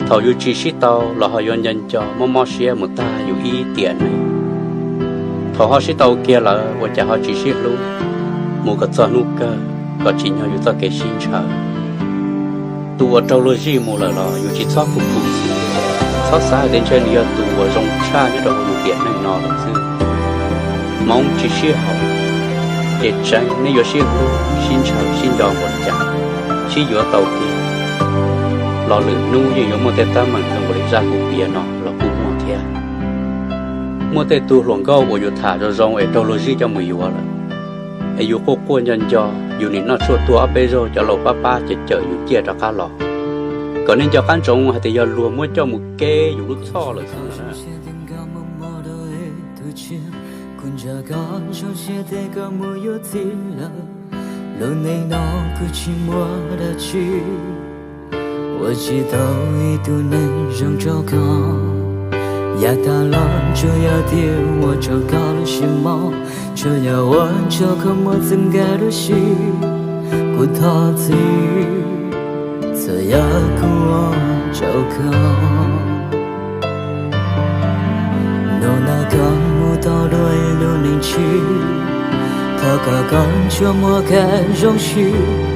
Thaum yus tsis sib tau los ho yuav nco nco mob mob siab mus tag yus ib tiam neej. Thaum ho sib tau kiag lawm ua cas ho tsis sib hlub, mus kom txog hnub kawg kom tsim nyog yus txoj kev sib ntshaw. Tus uas raug luag zij mus lawm los yus tsis txhob khuv xim, txhob xav hais tias ntshe nws yog tus uas zoo tshaj nyob rau hauv yus tiam neej no lawm xwb. Hmoov tsis sib haum, ces tseev nej yuav sib hlub sib ntshaw sib nco npaum cas, sib yuav tau tiag, los lwm hnub yeej yuav muaj tej teeb meem zoo nkaus li zaj kuv piav no los kuj muaj thiab. Muaj tej tug hluas nkauj uas yus tham zoo zoo es raug luag zij coj mus yuav lawm, es yus quaj quaj nco nco, yus nim noj tshuaj tuag ob peb zaug cov laus pab pab cawm cawm yus ciaj rov qab los. Kom nej nco qab ntsoov hais tias yog luag muab coj mus kev yus lub txhoj lawm xwb na. Kuv ntshai koj zoo siab tias koj mus yuav txiv lawm, lub neej no kuv tsis muaj dab tsi. Ua tsis tau ib tug neeg zoo rau koj, yav tas los tsuas yog tias ua rau koj lub siab mob, tsuas yog ua rau koj muaj txoj kev dab tsi. Kuv thov txim txawm yog kuv ua rau koj. Hnub no koj mus tau dua ib lub neej tshiab, thov kom koj tsuas muaj kev zoo siab.